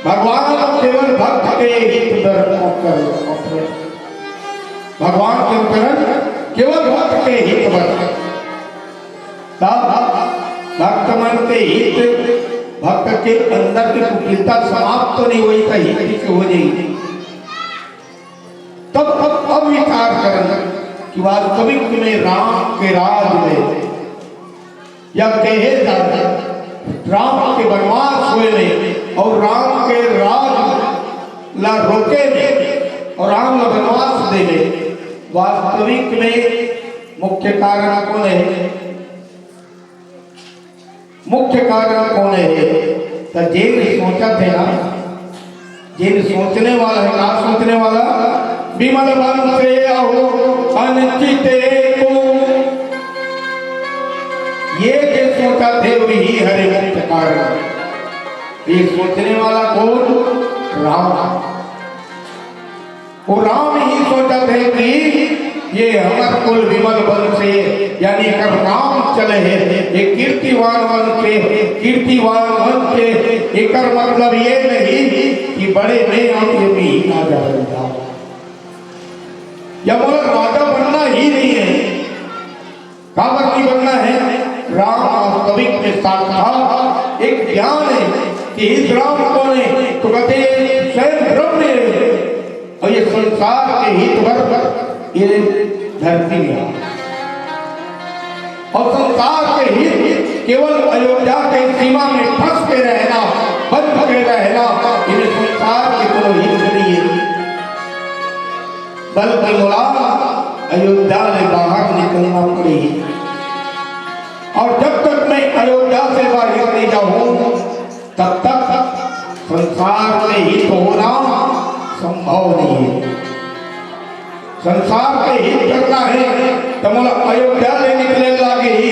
भगवान केवल भक्त के हित बर कर, भगवान के करण केवल भक्त के हित बर। तब भक्त मन के हित, भक्त के अंदर के कुटिलता समाप्त तो नहीं होई, तो हित से हो जाई। तब अब, अब विचार करना वास्तविक में राम के राज में, या कहे जाए राम के वनवास होए में और राम के राज ला रोके में और राम ला वनवास दे में वास्तविक में मुख्य कारण कौन है? मुख्य कारण कौन है? तो जेन सोचत है ना, जेन सोचने वाला है, का सोचने वाला? विमल बन से अहो अनचिते को, ये जे सोचत है वही हरे मुख्य कारण। ये सोचने वाला कौन? राम। वो राम ही सोचत है कि ये हमर कुल विमल बन से, यानी एकर नाम चले है, ये कीर्तिवान बन से, कीर्तिवान बन से, एकर मतलब ये नहीं कि बड़े में हम ये भी राजा बन जाओ या मोला राजा बनना ही नहीं है। काबर नहीं बनना है? राम वास्तविक में साक्षात एक ज्ञान है कि इस राम कौन है, तो कहते हैं, स्वयं ब्रह्म है और ये संसार के हित भर ये धरती में आया। और संसार के हित केवल अयोध्या के सीमा में फंस के रहना, बंध के रहना, इन्हें संसार के कोनो हित नहीं है। बल्कि मोला अयोध्या ले बाहर निकलना पड़ी। और जब तक मैं अयोध्या से बाहर नहीं जाऊं, तब तक संसार के हित होना संभव नहीं है। संसार के हित करना है, तो मोला अयोध्या ले निकले लागे ही।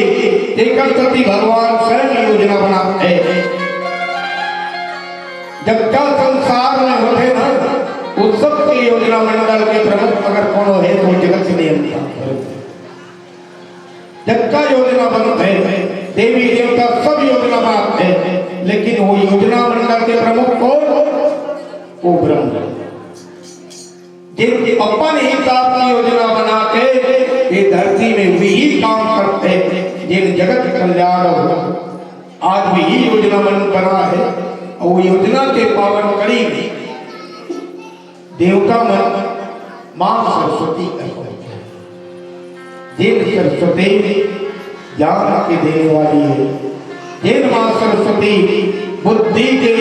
तेकर सती भगवान स्वयं योजना बनाते हैं। जब का संसार में होते ना, उस सब के योजना मंडल के प्रमुख अगर कोनो है, तो जगत नियंता। जब का योजना बनते, देवी देवता सब योजना बनाते, लेकिन वो योजना मंडल के प्रमुख कौन? वो ब्रह्म। जिन अपन हिसाब की योजना बना के ये धरती में वही काम करते, जिन जगत कल्याण हो। आज वही योजना मन बना है और वो योजना के पावन कड़ी में देवता मन माँ सरस्वती कहे। जिन सरस्वती ज्ञान के देने वाली है, जिन माँ सरस्वती बुद्धि के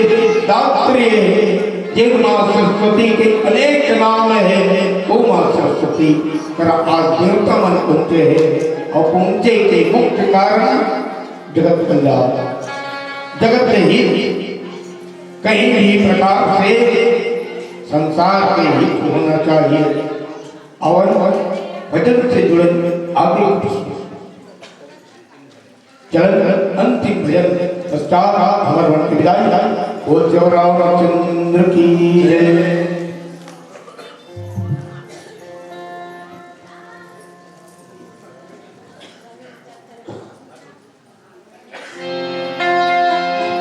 दात्री है, जिन माँ सरस्वती के अनेक नाम है, वो माँ सरस्वती पर आज देवता मन पहुंचे हैं और पहुंचे के मुख्य कारण जगत कल्याण, जगत हित। कहीं भी प्रकार से संसार के हित होना चाहिए। और भजन से जुड़े आगे प्रश्न। चलन अंतिम भजन पश्चात हमर मन की विदाई। बोल श्री रामचंद्र की जय।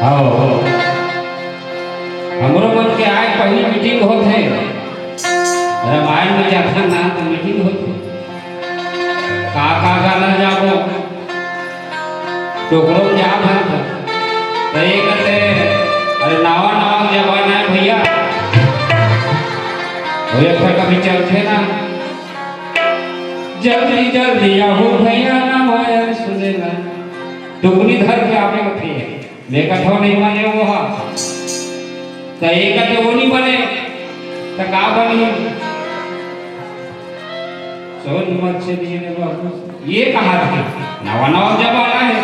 आओ, हमरो मन के आय पहली मीटिंग होत है, रामायण में जाथन ना तो मीटिंग होत है। का का गाना जाबो, टोकरो में जात हन तो, तो ये कहते, अरे नावा नावा जमाना है भैया, वो एक ठा कभी चलते ना, जल्दी जल्दी आहो भैया, रामायण सुने ना। टुकनी धर के आवे होथे। मैं कथो नहीं माने वो हा। त एक तो वो नहीं बने, त का बनी? सोन मत से दिए ने बाबू। ये कहा थे, नवा नवा जमाना है।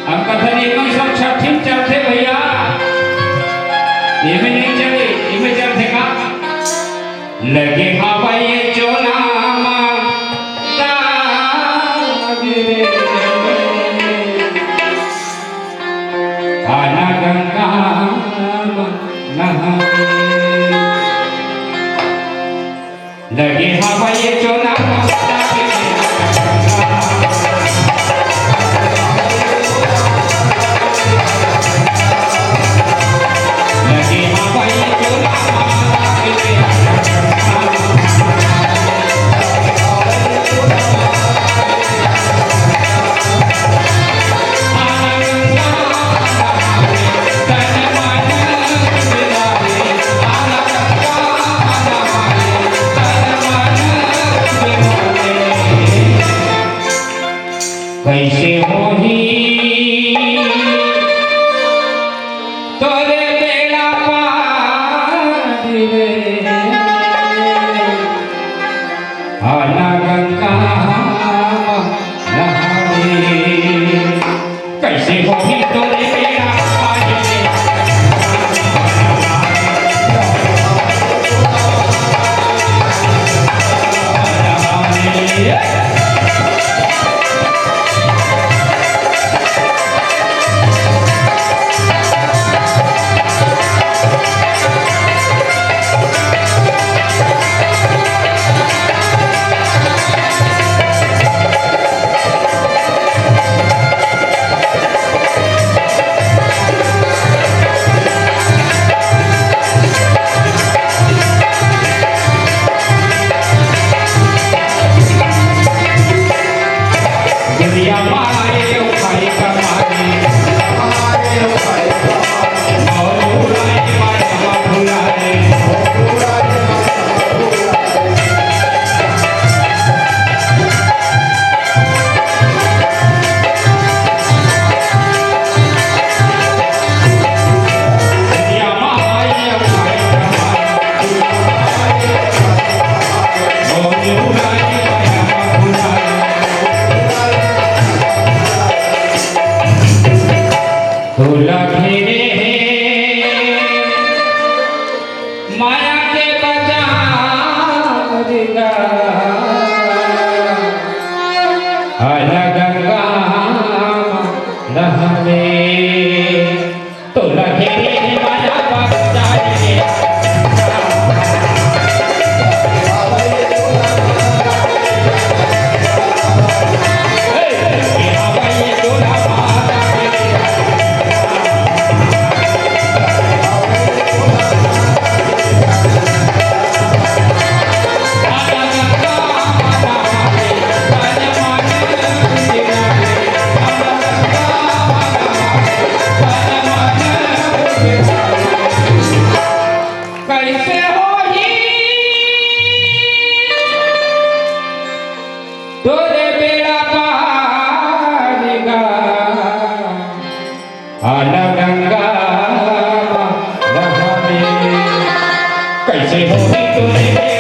हम कथन ये मन सब छठी में चलते भैया। ये में नहीं चले, ये में चलते का? लगे हवा ये चोला मा दाग रे। आना गंगा मा नहावे। लगे हवा ये चोला मा दाग रे। माया के बाजार गा, आना गंगा नहाने। तोला घेरे हे माया बाजार गा। कइसे होही तोरे बेड़ा पार गा, आना गंगा नहाने। कइसे होही तोरे बेड़ा पार गा।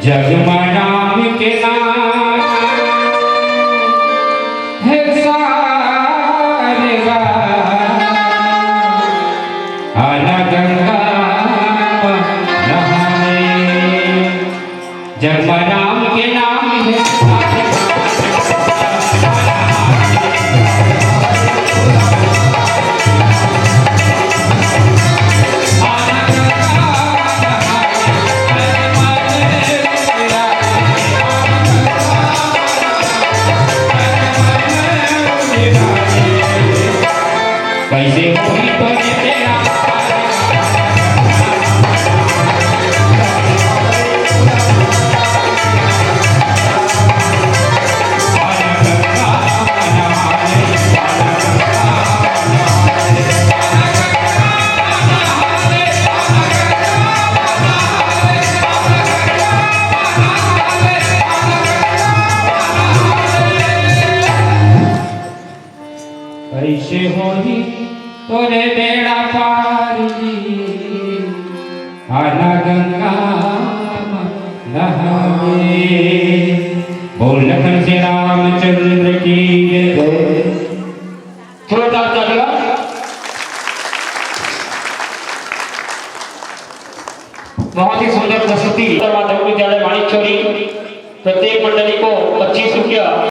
जग मा राम के नाम हे सारे गा, आना गंगा नहाने। जग मा राम के नाम हे सारे गा। कइसे होही तोरे बेड़ा पार। कइसे होही तोरे बेड़ा पार जी, आना गंगा नहाने। बोल लखन सिया रामचंद्र की जय। जोरदार तालियां। बहुत ही सुंदर प्रस्तुति। उत्तर माध्यमिक विद्यालय मानिक चौरी, प्रत्येक मंडली को पच्चीस रुपया।